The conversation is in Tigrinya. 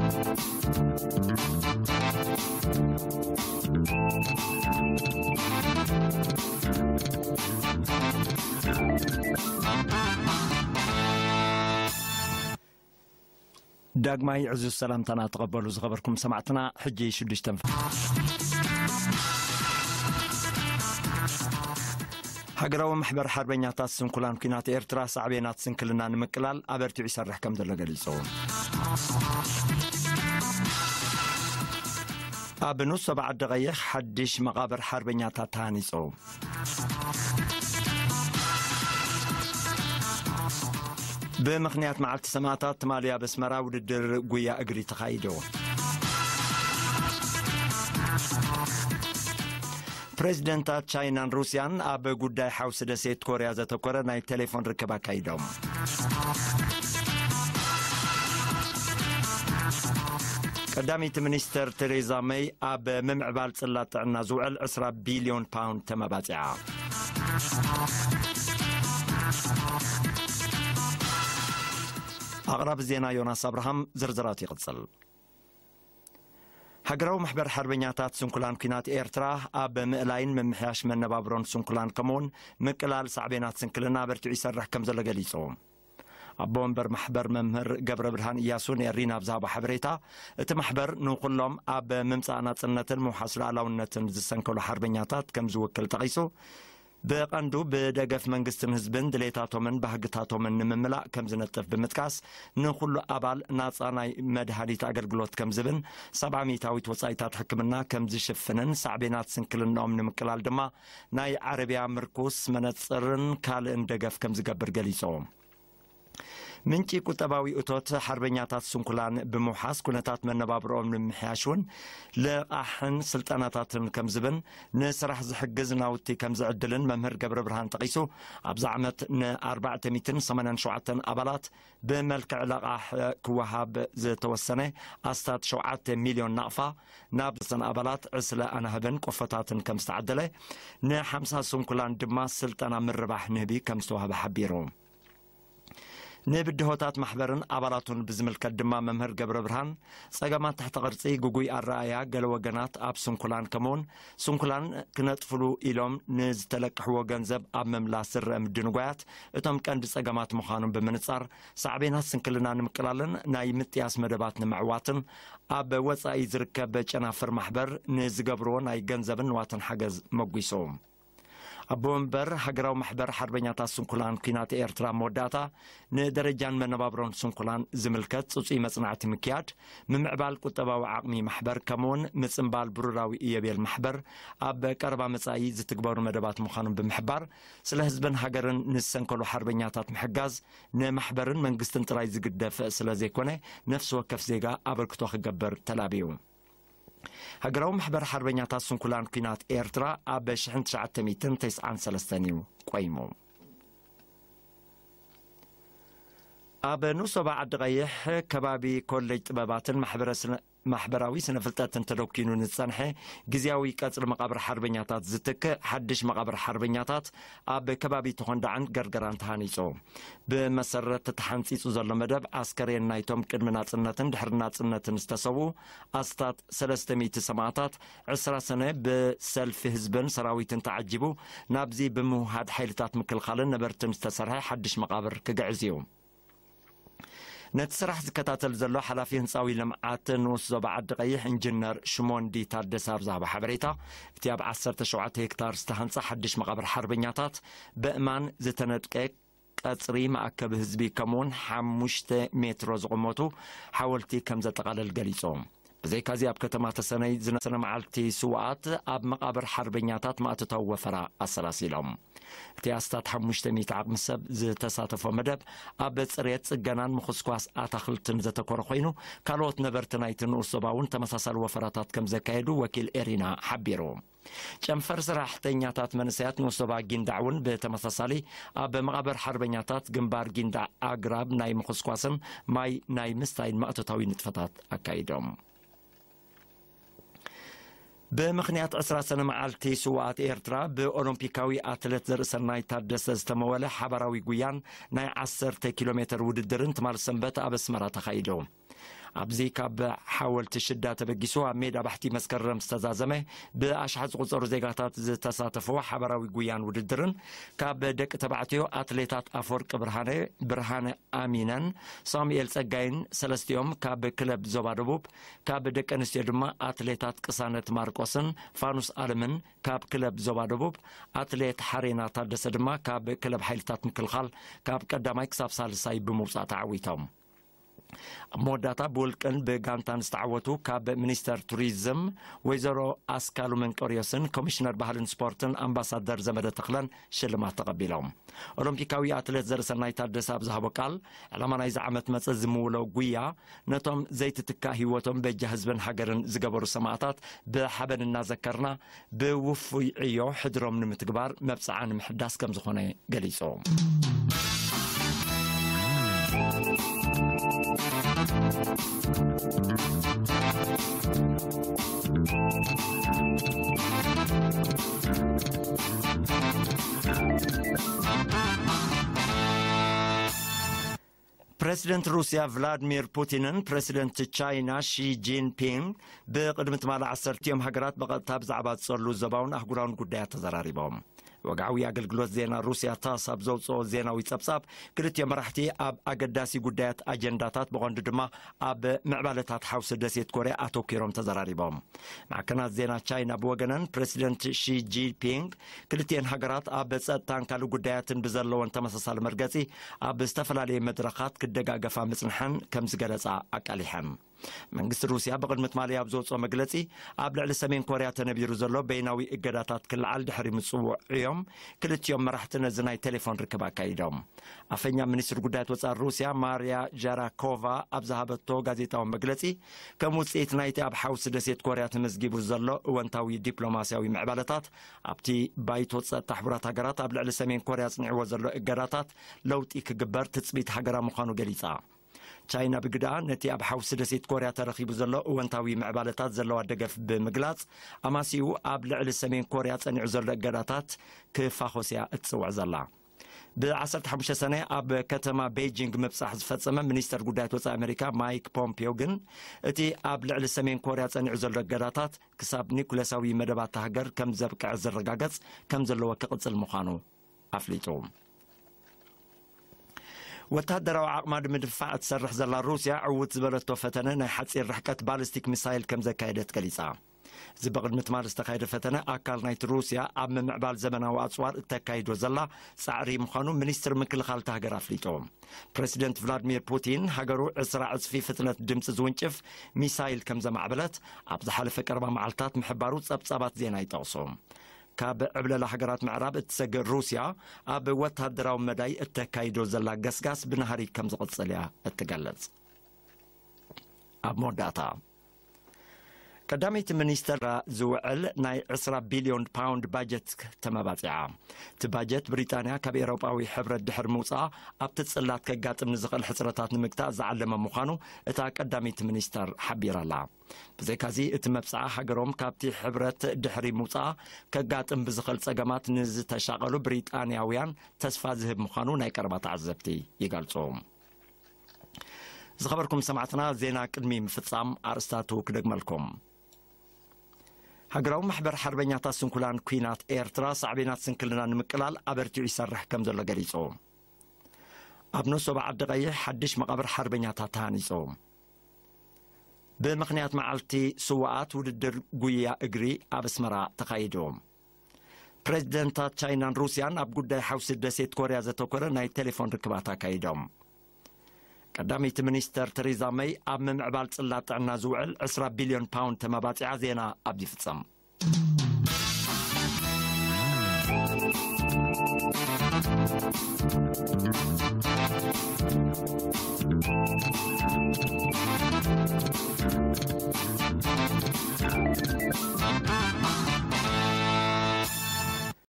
ዳግማይ ዕዙዝ ሰላምታና ተቐበሉ ዝኸበርኩም ሰማዕትና። ሕጂ ሽዱሽተ ሃገራዊ ማሕበር ሓርበኛታት ስንኩላን ኲናት ኤርትራ ሳዕቤናት ስንክልና ንምቅላል ኣበርቲዑ ይሰርሕ ከም ዘሎ ገሊጹ። ኣብ ንኡስ ዞባ ዓዲ ቀይሕ ሓድሽ መቓብር ሓርበኛታት ተሃኒጹ። ብምኽንያት መዓልቲ ሰማእታት ትማሊ ኣብ ኣስመራ ውድድር ጉያ እግሪ ተኻይዱ። ፕሬዚደንታት ቻይናን ሩስያን ኣብ ጉዳይ ሓውሲ ደሴት ኮርያ ዘተኮረ ናይ ቴሌፎን ርክብ ኣካይዶም። ቀዳመይቲ ሚኒስተር ቴሬዛ መይ ኣብ ምምዕባል ጽላት ጥዕና ዝውዕል ዕስራ ቢልዮን ፓውንድ ተመባጺዓ። ኣቕራቢ ዜና ዮናስ ኣብርሃም። ዝርዝራት ይቕጽል። ሃገራዊ ማሕበር ሓርበኛታት ስንኩላን ኲናት ኤርትራ ኣብ ምእላይን ምምሕያሽ መነባብሮን ስንኩላን ከምኡውን ምቅላል ሳዕቤናት ስንክልና ኣበርቲዑ ይሰርሕ ከም ዘሎ ገሊጹ። ኣቦ ወንበር ማሕበር መምህር ገብረ ብርሃን እያሱ ንኤሪና ኣብ ዝሃቦ ሓበሬታ፣ እቲ ማሕበር ንኹሎም ኣብ ምምጻእ ናጽነትን ምውሓስ ሉዓላውነትን ዝሰንከሉ ሓርበኛታት ከም ዝውክል ጠቒሱ፣ ብቐንዱ ብደገፍ መንግስትን ህዝብን ድሌታቶምን ባህግታቶምን ንምምላእ ከም ዝነጥፍ ብምጥቃስ፣ ንኹሉ ኣባል ናጻ ናይ መድሃኒት ኣገልግሎት ከም ዝብን፣ ሰብዓ ሚእታዊት ወጻኢታት ሕክምና ከም ዝሽፍንን ሳዕቤናት ስንክልናኦም ንምቅላል ድማ ናይ ዓረብያ ምርኩስ፣ መነጽርን ካልእን ደገፍ ከም ዝገብር ገሊጹ። ምንጪ ቁጠባዊ እቶት ሓርበኛታት ስንኩላን ብምውሓስ ኩነታት መነባብሮኦም ንምምሕያሽ እውን ልቓሕን ስልጠናታትን ከም ዝብን ንስራሕ ዝሕግዝ ናውቲ ከም ዝዕድልን መምህር ገብረ ብርሃን ጠቒሱ፣ ኣብዚ ዓመት ን487 ኣባላት ብመልክዕ ለቓሕ ክወሃብ ዝተወሰነ ኣስታት ሸውዓተ ሚልዮን ናቕፋ ናብ ሰን ኣባላት ዕስለ ኣናህብን ቆፎታትን ከም ዝተዓደለ፣ ንሓምሳ ስንኩላን ድማ ስልጠና ምርባሕ ንህቢ ከም ዝተዋህበ ሓቢሩ። ንብድሆታት ማሕበርን ኣባላቱን ብዝምልከት ድማ መምህር ገብረ ብርሃን፣ ጸገማት ትሕተ ቅርጺ፣ ግጉይ ኣረኣያ ገለ ወገናት ኣብ ስንኩላን ከምኡውን ስንኩላን ክነጥፍሉ ኢሎም ንዝተለቅሕዎ ገንዘብ ኣብ ምምላስ ዝረአ ምድንጓያት እቶም ቀንዲ ጸገማት ምዃኖም ብምንጻር፣ ሳዕቤናት ስንክልና ንምቅላልን ናይ ምጥያስ መደባት ንምዕዋትን ኣብ ወጻኢ ዝርከብ ጨናፍር ማሕበር ንዝገብርዎ ናይ ገንዘብን ንዋትን ሓገዝ መጒሱ። ኣቦ ወንበር ሃገራዊ ማሕበር ሓርበኛታት ስንኩላን ኲናት ኤርትራ መወዳእታ ንደረጃን መነባብሮን ስንኩላን ዝምልከት ጽጹይ መጽናዕቲ ምክያድ፣ ምምዕባል ቁጠባዊ ዓቕሚ ማሕበር ከምኡውን ምጽንባል ብሩራዊ እዮቤል ማሕበር ኣብ ቀረባ መጻኢ ዝትግበሩ መደባት ምዃኖም ብምሕባር፣ ስለ ህዝብን ሃገርን ንዝሰንከሉ ሓርበኛታት ምሕጋዝ ንማሕበርን መንግስትን ጥራይ ዝግደፍ ስለ ዘይኮነ፣ ነፍሲ ወከፍ ዜጋ ኣበርክቶ ክገብር ተላብዩ። ሃገራዊ ማሕበር ሓርበኛታት ስንኩላን ኲናት ኤርትራ ኣብ ሽሕን ትሽዓተ ሚእትን ተስዓን ሰለስተን እዩ ቆይሙ። ኣብ ንኡስ ዞባ ዓዲ ቀይሕ ከባቢ ኮሌጅ ጥበባትን ማሕበረ-፣ ማሕበራዊ ስነ ፍልጠትን ተደኪኑ ንዝጸንሐ ግዝያዊ ቀጽሪ መቓብር ሓርበኛታት ዝትክእ ሓድሽ መቓብር ሓርበኛታት ኣብ ከባቢ ተኾንዳዕን ገርገራን ተሃኒጹ። ብመሰረት ተሓንጺጹ ዘሎ መደብ፣ ኣስከሬን ናይቶም ቅድሚ ናጽነትን ድሕሪ ናጽነትን ዝተሰውኡ ኣስታት ሰለስተ ሚእቲ ሰማእታት፣ ዕስራ ሰነ ብሰልፊ ህዝብን ሰራዊትን ተዓጂቡ ናብዚ ብምውሃድ ሓይልታት ምክልኻልን ነበርትን ዝተሰርሐ ሓድሽ መቓብር ክግዕዝ እዩ። ነቲ ስራሕ ዝከታተል ዘሎ ሓላፊ ህንፃዊ ልምዓት ንኡስ ዞባ ዓዲ ቀይሕ ኢንጂነር ሽሞንዲ ታደሰ ኣብ ዝሃቦ ሓበሬታ፣ እቲ ኣብ ዓሰርተ ሸውዓተ ሄክታር ዝተሃንፀ ሓድሽ መቓብር ሓርበኛታት በእማን ዝተነድቀ ቀፅሪ መኣከቢ ህዝቢ ከምኡውን ሓሙሽተ ሜትሮ ዝቕመቱ ሓወልቲ ከም ዘጠቓለል ገሊፁ። ብዘይካዚ ኣብ ከተማ ተሰነይ ዝነሰነ መዓልቲ ስውኣት ኣብ መቓብር ሓርበኛታት ማእቶታዊ ወፈራ ኣሰላሲሎም። እቲ ኣስታት ሓሙሽተ ሚእቲ ዓቕሚ ሰብ ዝተሳተፎ መደብ ኣብ ጽሬት፣ ጽገናን ምኹስኳስ ኣታኽልትን ዘተኮረ ኮይኑ፣ ካልኦት ነበርቲ ናይቲ ንኡስ ዞባ እውን ተመሳሳሊ ወፈራታት ከም ዘካየዱ ወኪል ኤሪና ሓቢሩ። ጨንፈር ሰራሕተኛታት መንእሰያት ንኡስ ዞባ ጊንዳዕ እውን ብተመሳሳሊ ኣብ መቓብር ሓርበኛታት ግንባር ጊንዳዕ ኣግራብ ናይ ምኹስኳስን ማይ ናይ ምስታይን ማእቶታዊ ንጥፈታት ኣካይዶም። ብምኽንያት ዕስራ ሰነ መዓልቲ ስውኣት ኤርትራ፣ ብኦሎምፒካዊ ኣትሌት ዘርእሰናይ ታደሰ ዝተመወለ ሓባራዊ ጉያን ናይ ዓሰርተ ኪሎ ሜትር ውድድርን ትማል ሰንበት ኣብ ኣስመራ ተኻይዱ። ኣብዚ ካብ ሓወልቲ ሽዳ ተበጊሱ ኣብ ሜዳ ባሕቲ መስከረም ዝተዛዘመ ብኣሽሓት ዝቑጸሩ ዜጋታት ዝተሳተፍዎ ሓባራዊ ጉያን ውድድርን፣ ካብ ደቂ ተባዕትዮ ኣትሌታት ኣፈወርቂ ብርሃነ፣ ብርሃነ ኣሚነን ሳሙኤል ጸጋይን ሰለስቲኦም ካብ ክለብ ዞባ ደቡብ፣ ካብ ደቂ ኣንስትዮ ድማ ኣትሌታት ቅሳነት ማርቆስን ፋኑስ ኣለምን ካብ ክለብ ዞባ ደቡብ፣ ኣትሌት ሓሬና ታደሰ ድማ ካብ ክለብ ሓይልታት ምክልኻል ካብ ቀዳማይ ክሳብ ሳልሳይ ብምውጻእ ተዓዊቶም። ኣብ መወዳእታ ብውልቅን ብጋንታን ዝተዓወቱ ካብ ሚኒስተር ቱሪዝም ወይዘሮ ኣስካሉ መንቀርዮስን ኮሚሽነር ባህልን ስፖርትን ኣምባሳደር ዘመደ ተኽለን ሽልማት ተቐቢሎም። ኦሎምፒካዊ ኣትሌት ዘርሰናይ ታደሰ ኣብ ዝሃቦ ቃል፣ ዕላማ ናይዚ ዓመት መጸ ዝምውሎ ጉያ ነቶም ዘይትትካእ ህይወቶም በጃ ህዝብን ሃገርን ዝገበሩ ሰማእታት ብሓበን እናዘከርና፣ ብውፉይ ዕዮ ሕድሮም ንምትግባር መብጽዓ ንምሕዳስ ከም ዝኾነ ገሊጹ። ፕረሲደንት ሩስያ ቭላድሚር ፑቲንን ፕረሲደንት ቻይና ሺ ጂንፒንግ ብቕድሚ ትማሊ ዓሰርቲኦም ሃገራት ብቐጥታ ብዛዕባ ዝጸሉ ዞባውን ኣህጉራውን ጉዳያት ተዘራሪቦም። ወግዓዊ ኣገልግሎት ዜና ሩስያ ታስ ኣብ ዘውጽኦ ዜናዊ ጸብጻብ፣ ክልቲኦም መራሕቲ ኣብ ኣገዳሲ ጉዳያት ኣጀንዳታት፣ ብቐንዱ ድማ ኣብ ምዕባለታት ሓውሲ ደሴት ኮርያ ኣተኲሮም ተዘራሪቦም። ማዕከናት ዜና ቻይና ብወገነን፣ ፕረሲደንት ሺ ጂንፒንግ ክልቲኤን ሃገራት ኣብ ጸጥታን ካልእ ጉዳያትን ብዘለወን ተመሳሳሊ መርገጺ ኣብ ዝተፈላለየ መድረኻት ክደጋገፋ ምጽንሐን ከም ዝገለጻ ኣቃሊሐን። መንግስቲ ሩስያ ብቕድሚ ትማሊ ኣብ ዘውጽኦ መግለጺ፣ ኣብ ልዕሊ ሰሜን ኮርያ ተነቢሩ ዘሎ በይናዊ እገዳታት ክለዓል ድሕሪ ምጽውዕዮም፣ ክልቲኦም መራሕቲ ነዚ ናይ ቴሌፎን ርክብ ኣካይዶም። ኣፈኛ ሚኒስትሪ ጉዳያት ወጻኢ ሩስያ ማርያ ዣራኮቫ ኣብ ዝሃበቶ ጋዜጣዊ መግለጺ፣ ከም ውጽኢት ናይቲ ኣብ ሓውሲ ደሴት ኮርያ ተመዝጊቡ ዘሎ እወንታዊ ዲፕሎማስያዊ ምዕባለታት፣ ኣብቲ ባይቶ ጸጥታ ሕቡራት ሃገራት ኣብ ልዕሊ ሰሜን ኮርያ ኣጽኒዕዎ ዘሎ እገዳታት ለውጢ ክግበር ትጽቢት ሃገራ ምዃኑ ገሊጻ። ቻይና ብግዳ ነቲ ኣብ ሓውሲ ደሴት ኮርያ ተረኺቡ ዘሎ እወንታዊ ምዕባለታት ዘለዋ ደገፍ ብምግላጽ፣ ኣማሲኡ ኣብ ልዕሊ ሰሜን ኮርያ ጸኒዑ ዘሎ እገዳታት ክፋኾስያ እትጽውዕ ዘላ። ብ15 ሰነ ኣብ ከተማ ቤጂንግ ምብጻሕ ዝፈጸመ ሚኒስተር ጉዳያት ወጻኢ ኣሜሪካ ማይክ ፖምፒዮ ግን፣ እቲ ኣብ ልዕሊ ሰሜን ኮርያ ጸኒዑ ዘሎ እገዳታት ክሳብ ኒኩለሳዊ መደባት ሃገር ከም ዘብቅዕ ዝረጋገጽ ከም ዘለዎ ክቕጽል ምዃኑ ኣፍሊጡ። ወተሃደራዊ ዓቕማ ንምድፋዕ እትሰርሕ ዘላ ሩስያ፣ ዕውት ዝበለቶ ፈተነ ናይ ሓጺር ርሕቀት ባሊስቲክ ሚሳይል ከም ዘካየደት ገሊጻ። እዚ ብቕድሚ ትማሊ ዝተኻየደ ፈተነ፣ ኣካል ናይቲ ሩስያ ኣብ ምምዕባል ዘመናዊ ኣጽዋር እተካይዶ ዘላ ጻዕሪ ምዃኑ ሚኒስትሪ ምክልኻል እታ ሃገር ኣፍሊጡ። ፕረሲደንት ቭላድሚር ፑቲን፣ ሃገሩ ዕስራ ዕጽፊ ፍጥነት ድምጺ ዝውንጭፍ ሚሳይል ከም ዘማዕበለት ኣብ ዝሓለፈ ቀረባ መዓልታት ምሕባሩ ጸብጻባት ዜና ይጠቕሱ። ካብ ዕብለላ ሃገራት ምዕራብ እትሰግር ሩስያ፣ ኣብ ወተሃደራዊ መዳይ እተካይዶ ዘላ ገስጋስ ብናህሪ ከም ዝቕጽል እያ እትገልጽ። ኣብ መወዳእታ፣ ቀዳመይቲ ሚኒስተር ዝውዕል ናይ ዕስራ ቢልዮን ፓውንድ ባጀት ተመባጺዓ። እቲ ባጀት፣ ብሪጣንያ ካብ ኤውሮጳዊ ሕብረት ድሕሪ ምውጻኣ፣ ኣብቲ ጽላት ከጋጥም ንዝኽእል ሕጽረታት ንምግታእ ዝዓለመ ምዃኑ እታ ቀዳመይቲ ሚኒስተር ሓቢራ'ላ። ብዘይካዚ፣ እቲ መብጽዓ ሃገሮም ካብቲ ሕብረት ድሕሪ ምውጻኣ ከጋጥም ብዝኽእል ጸገማት ንዝተሻቐሉ ብሪጣንያውያን ተስፋ ዝህብ ምዃኑ ናይ ቀረባ ተዓዘብቲ ይገልጹ። ዝኸበርኩም ሰማዕትና፣ ዜና ቅድሚ ምፍጻም ኣርእስታቱ ክደግመልኩም። ሃገራዊ ማሕበር ሓርበኛታት ስንኩላን ኲናት ኤርትራ ሳዕቤናት ስንክልና ንምቅላል ኣበርቲዑ ይሰርሕ ከም ዘሎ ገሊጹ። ኣብ መሶባ ዓዲ ቀይሕ ሓድሽ መቓብር ሓርበኛታት ተሃኒጹ። ብምኽንያት መዓልቲ ስውኣት፣ ውድድር ጉያ እግሪ ኣብ ኣስመራ ተኻይዱ። ፕረዚደንታት ቻይናን ሩስያን ኣብ ጉዳይ ሓውሲ ደሴት ኮርያ ዘተኮረ ናይ ቴሌፎን ርክባት ኣካይዶም። ቀዳመይቲ ሚኒስተር ተሬዛ መይ ኣብ ምምዕባል ጽላት ጥዕና ዝውዕል ዕስራ ቢልዮን ፓውንድ ተመባጺዓ። ዜና ኣብዚ ይፍጸም።